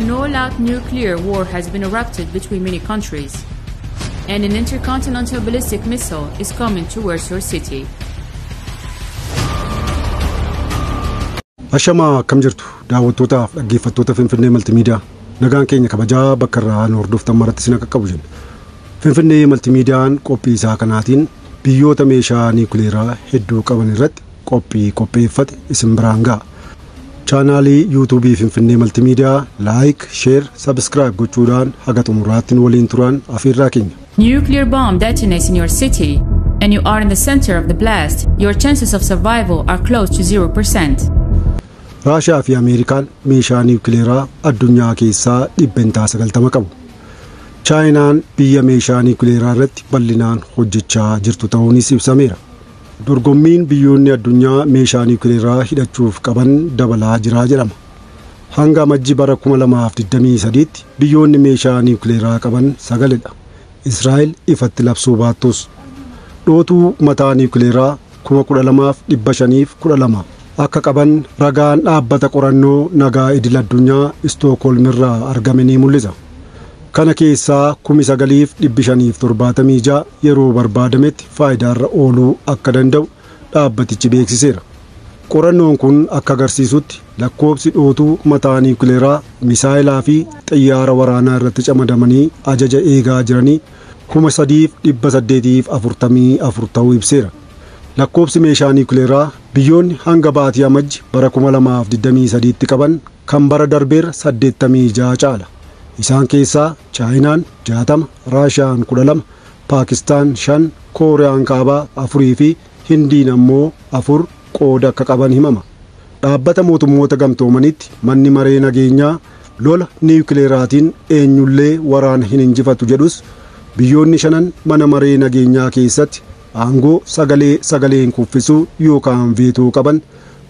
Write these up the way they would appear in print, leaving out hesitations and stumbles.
An all-out nuclear war has been erupted between many countries, and an intercontinental ballistic missile is coming towards your city. Ashamaa, akkam jirtu daawwattootaaf dhaggeeffattoota Finfinnee Maltimiidiyaa? Nagaan keenya kabajaa bakka irraa nu hordoftan maratti isin akka qabu jenna. Finfinnee Maltimiidiyaan qophii isaa kanaatiin biyyoota meeshaa niikuleeraa hedduu qaban irratti qophii qopheeffate isin biraan ga'a. Chaanaalii Yuutuubii Finfinnee Maltimiidiyaa like, share, subscribe gochuudhaan haga xumuraatti nu waliin turan afiirraa keenya. Nuclear bomb detonates in your city, and you are in the center of the blast. Your chances of survival are close to 0%. Raashiyaa fi Ameerikaan meeshaa niwukileeraa addunyaa keessaa 90% qabu. Chaayinaan biyya meeshaa niwukileeraa irratti bal'inaan hojjechaa jirtu ta'uunis ibsameera. Dorgommiin biyyoonni addunyaa meeshaa niwukileeraa hidhachuuf qaban dabalaa jira jedhama. Hanga Amajji bara 2023tti biyyoonni meeshaa niwukileeraa qaban sagalidha. Israa'el ifatti labsuu baattus. Dhootuu mataa niwukileeraa 12,512 akka qaban ragaan dhaabbata qorannoo nagaa idil addunyaa Istookholm irraa argame ni mul'isa. Kana keessaa 9,576 yeroo barbaadametti faayidaarra ooluu akka danda'u dhaabbatichi beeksiseera. Qorannoon kun akka agarsiisutti lakkoobsi dhootuu mataa niwukileeraa misaayilaa fi xiyyaara waraanaa irratti camadamanii ajaja eegaa jiranii 3,844 ta'uu ibseera. Lakkoobsi meeshaa niwukileeraa biyyoonni hanga baatii Amajji bara 2023tti qaban kan bara darbeerra 86 caala. Isaan keessaa Chaayinaan 60, Raashiyaan 12, Paakistaan 5, Kooriyaan Kaabaa 4 fi Hindiin ammoo 4 qooda akka qaban himama. Dhaabbata Mootummoota Gamtoomanitti manni maree nageenyaa lola niwukileeraatiin eenyullee waraana hin injifatu jedhus, biyyoonni shanan mana maree nageenyaa keessatti aangoo sagalee sagaleen kuffisuu yookaan veetoo qaban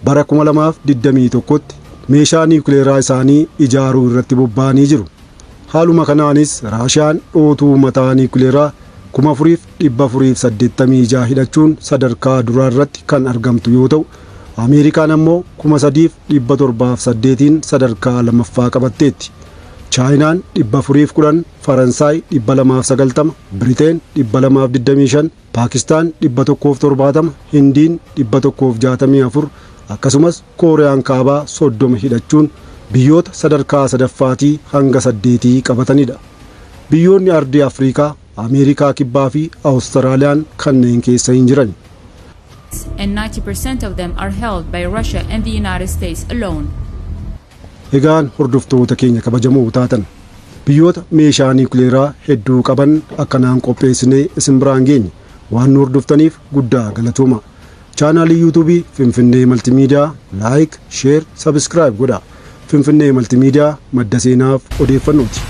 bara 2021tti meeshaa niwukileeraa isaanii ijaaruu irratti bobba'anii jiru. Haaluma kanaanis Raashiyaan dhootuu mataa niwukileeraa 4,486 hidhachuun sadarkaa duraa irratti kan argamtu yoo ta'u, Ameerikaan ammoo 3,708 sadarkaa lammaffaa qabatteetti. Chaayinaan 410, Faransaay 290, Biriteen 225, Paakistaan 170, Hindiin 164 akkasumas Kooriyaan Kaabaa 30 hidhachuun biyyoota sadarkaa sadaffaatii hanga saddeetii qabatanidha. Biyyoonni ardii Afrikaa, Ameerikaa Kibbaa fi Awustiraaliyaan kanneen keessa hin jiran. And 90% of them are held by Russia and the United States alone. Egaan hordoftoota keenya kabajamoo taatan, biyyoota meeshaa niwukileeraa hedduu qaban akkanaan qopheessinee isin biraan geenye. Waan nu hordoftaniif guddaa galatooma. Chaanaalii Yuutuubii Finfinnee Maltimiidiyaa like, share, subscribe godha. Finfinnee Maltimiidiyaa madda seenaaf odeeffannooti.